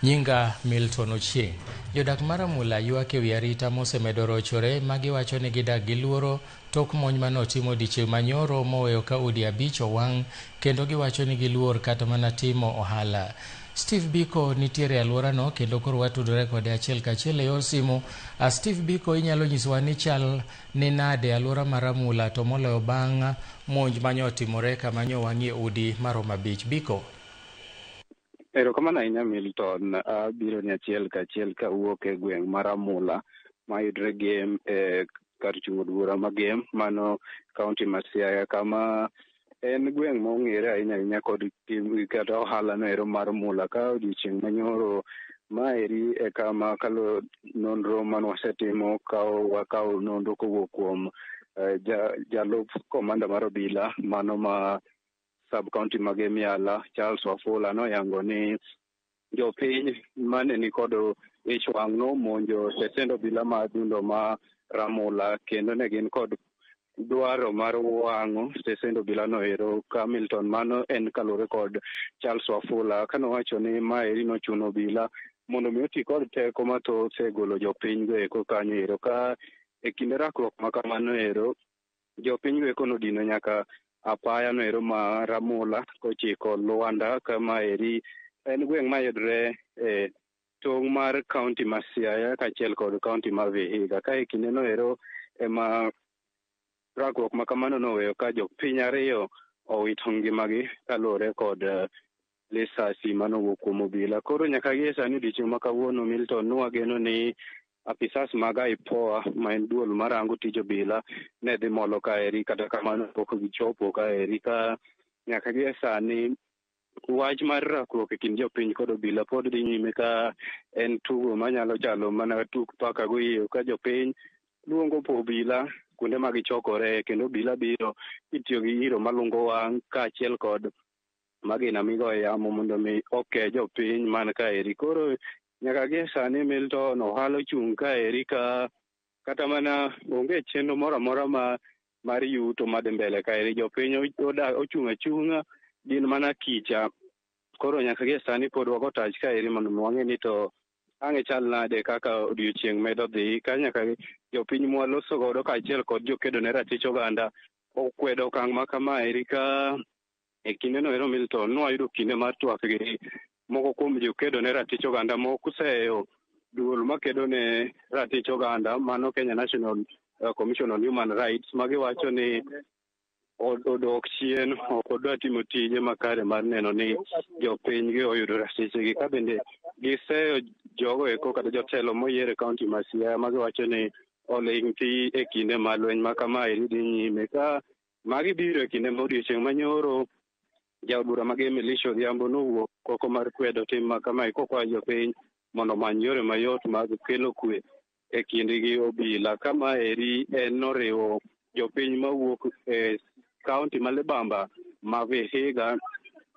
Nyinga Milton Ochieng. Jodak mar Amula ywak ewi arita mosemedo rochore ma giwacho ni gidak gi luoro tok monj mane otim odiechieng' manyoro moweyo ka udi 5 owang' kendo giwacho ni giluor kata mana timo ohala. Steve Biko nitiere e alworano kendo koro watudore kode achiel kachiel e yor simu. Steve Biko, inyalo nyisowa ni chal ni nade e alwora mar Amula to moloyo bang' monj manyo otimore kama nyo wang'ie udi maromo 5. Biko. Erokamano ahinya Milton, abiro ni achiel kachiel kawuok e gweng' mar Amula mayudre Gem e kar chung' od bura ma Gem, mano kaunti ma Siaya, kama en gweng' mong'ere ahinya ahinya kod tim kata ohala no ero mar mula. Ka odiochieng' manyoro maeri e kama kalo nonro mane wasetimo ka wakawo nonro kowuok kuom jalup komanda mar obila mano ma sub county ma Gem Yala Charles Wafula noyango ni jopiny mane ni kod ich wang' nomonjo stesend obila ma Adundo ma Ramula kendo ne gin kod dwaro mar wang'o stesend obila no ero. Ka Milton, mano en kaluwore kod Charles Wafula kanowacho ni maeri nochuno obila mondo mi oti kod teko mathoth e golo jopiny go eko kanyo ero. Ka e kinde rakruok ma kamano ero, jopiny go eko nodino nyaka apaya no ero ma Ramula kochiko Luanda, kama eri en gweng' mayudre e tong' mar kaunti ma Siaya kaachiel kod kaunti ma Vihiga. Ka e kinde no ero ema rakruok ma kamano noweyo ka jopiny 2 owito ngimagi kaluwore kod lisasi manowuok kuom obila. Koro nyaka gie sani odiochieng' ma kawuono Milton, nwageno ni apisas mag IPOA ma en duol marango tij obila ne dhi molo kaeri, kata kamano pok gichopo kaeri. Ka nyaka gie sani wach mar rakruok e kind jopiny kod obila pod dhi nyime, ka en tugo manyalo chalo mana tuk paka goyieyo, ka jopiny luongo po obila kuonde ma gichokore kendo obila biro itiyo gi iro malungo wang' kaachiel kod magina migoyo yamo mondo mi oke jopiny man kaeri. Koro nyaka gie sani Milton, ohala ochung' kaeri, ka kata mana onge chenro moro amora ma mar yuto madhi mbele kaeri. Jopiny ochung' achung'a, gin mana kicha. Koro nyaka gie sani pod wago tach kaeri mondo mi wang'e ni to ang' chal nade kaka odiochieng' medo dhi, ka nyaka jopiny mwaloso godo kaachiel kod jokedo ne ratich oganda okwedo okang' ma kamaeri. Ka e kinde no ero Milton, nwayudo kinde mar twak gi moko kuom jokedo ne ratich oganda moseyo duol makedo ne ratich oganda mano Kenya National Commission on Human Rights, magiwacho ni odok chien, ok odwa timo tije makare mar neno ni jopiny gi oyudo ratichgi. Ka bende giseyo jogo eko kata jotelo moyier e kaunti ma Siaya magiwacho ni oling' thi e kinde ma lweny ma kamaeri dhi nyime. Ka magi biro e kinde ma odiochieng' manyoro jaod bura ma Gem Elisha Odhiambo nowuok oko mar kwedo tim ma kamae kokwayo jopiny mondo omany yore mayot mag kelo kwe e kindgi gi obila. Ka maeri en noriwo jopiny mawuok e kaunti ma Libamba ma Vihiga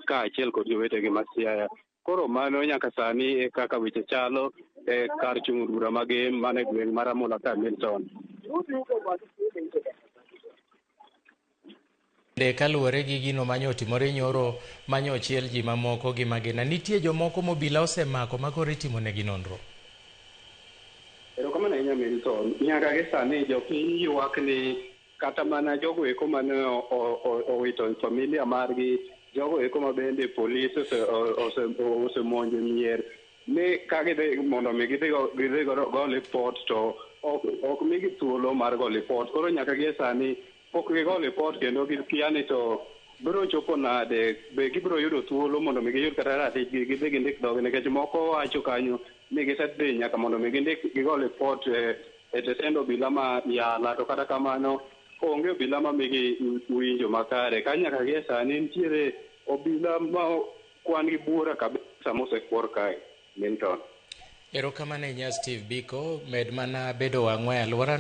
kaachiel kod jowetegi ma Siaya. Koro mano nyaka sani e kaka weche chalo e kar chung' od bura ma Gem mane gweng' mar Amula ka Milton. Bende kaluwore gi gino manyo otimore nyoro manyo ochiel ji mamoko gi magina, nitie jomoko mobila osemako ma koro itimo negi nonro. Erokamano ahinya Milton. Nyaka gi sani jopiny ywak ni kata mana jogo eko mane owito familia margi, jogo eko ma bende polis osemonjo mier ni ka gidhi mondo mi gidhi go lipot to ok migi thuolo mar go lipot. Koro nyaka gie sani pok gigo lipot kendo gikia ni to biro chopo nade, be gibiro yudo thuolo mondo mi giyud kata ratichgi gidhi gindik dhogi, nikech moko wacho kanyo ni gisedhi nyaka mondo mi gindik gigo lipot e tesend obila ma Yala, to kata kamano onge obila ma migi winjo makare. Ka nyaka gie sani nitiere obila ma kwan gi buora kabisa mosekwor kae Milton. Erokamano ahinya Steve Biko, med mana bedo wang'wa e alwora.